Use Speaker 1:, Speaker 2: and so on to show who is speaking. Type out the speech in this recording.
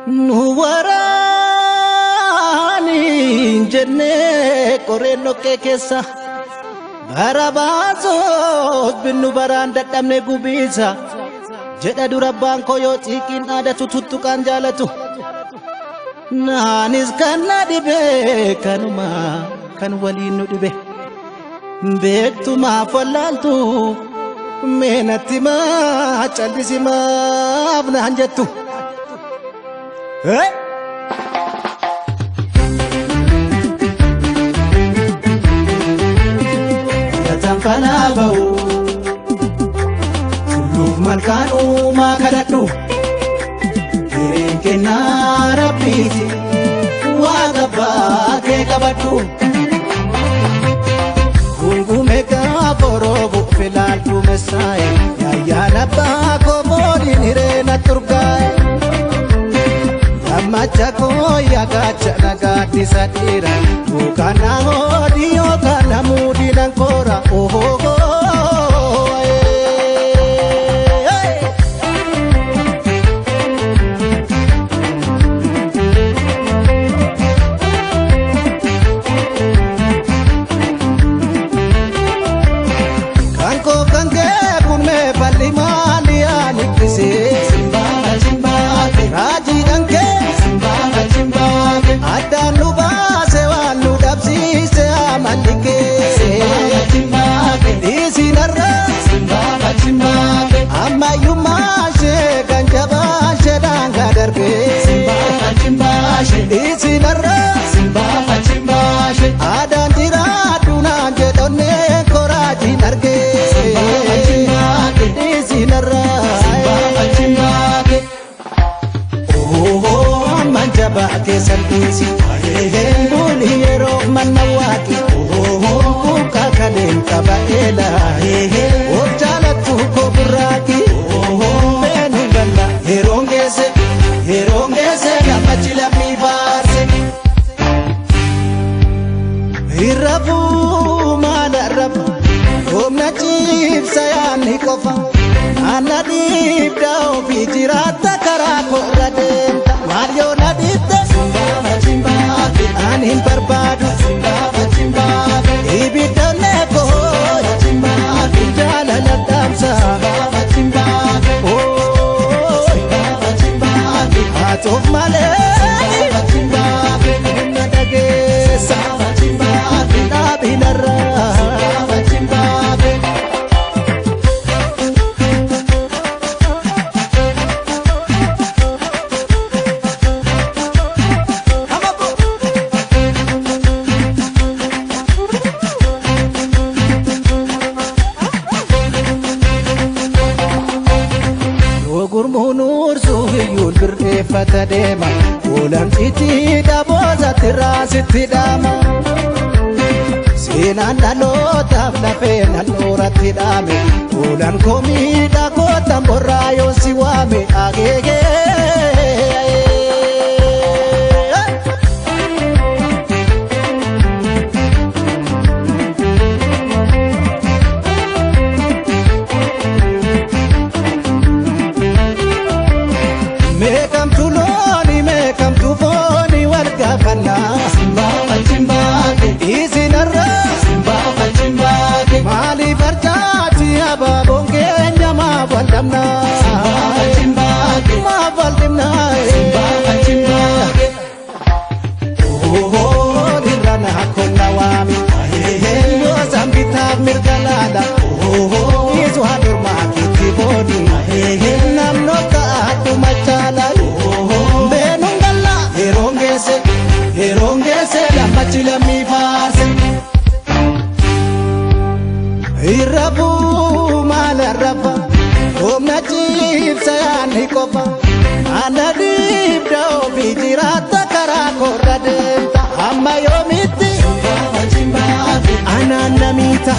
Speaker 1: Nu waraaniin jennee qoreen dhoqqee keessa bara baasos binnu baraan dadhabne gubiisa jedha dura abbaan koo yoo xiiqiin dhaadatu tuttuqaan jaalatu. Naanis kan na dhibe kanuma kan waliin nu dhibe beektumaaf wallaaltu mee natti maa callisi maaf naan jettu. Hey! Gataan fanaa ba'u tulluuf malkaan uumaa kadhadhu hireen kennaa rabbiiti waaqa abbaa kee qabadhu. Gungume gaafa roobu filaaltu messaa'e yaayyaan abbaa koo moodiin hireena turgaa'e. Gammacha koo yaagacha nagaatti dhiira yookaan na hoodii yookaan na muudii nan koora ohoo. Kan koo kan kee kun mee falli maali yaalikkisee raajiidhaan kee addaan nu baase waan nu dhabsiise amalli kee dhiisinarraa ammayyummaa ishee kan jabaa ishee daangaa darbee dhiisinarraa aadaan jiraadhu naan jedhonnee koraajiin argee dhiisinarraa. Amman jabaa keessan dhiisi buli yeroo manna waaqi kuukaa kaleen qaba eela of jaalattu koo burraaqi beenu galla yeroon geesse yeroon geesse gammachi lammii faarse. Irrafuu maal arrafa humna ciibsa yaanni qofa anna dhiibda ofii jiraatta karaa koorra deemta maal yoo na dhiibde ani hin barbaadu ibiddoonne koo jaalala dhaamsa haatuuf malee humna dhageessa dhaabinarraa. Gurmuun ursuu iyyuu birreeffata deema Oolamtichi dhaboosatti raasitti dhaama Seenaan dhalootaaf lafee nal'ooratti dhaame Oolan komiidha kootan borraa yoo si waame ageegee. Meeqamtu looni meeqamtu fooni wal gaafannaa Isinarraa maaliif arjaati abaaboon keenya maaf wal dhabnaa maaf wal dhibnaa Irra naa konna waami yoo bitaaf mirga laala isu haadhormaa keetti booni namno ta'aadhuma chaala beenuun galla yeroon geesse yeroon geesse lammachi lammii faarse. Irrafuu maal arrafa humna ciibsa yaanni qofa ana dhiibda ofii jiraatta karaa koorra deemta hamma yoomitti anaan namiita.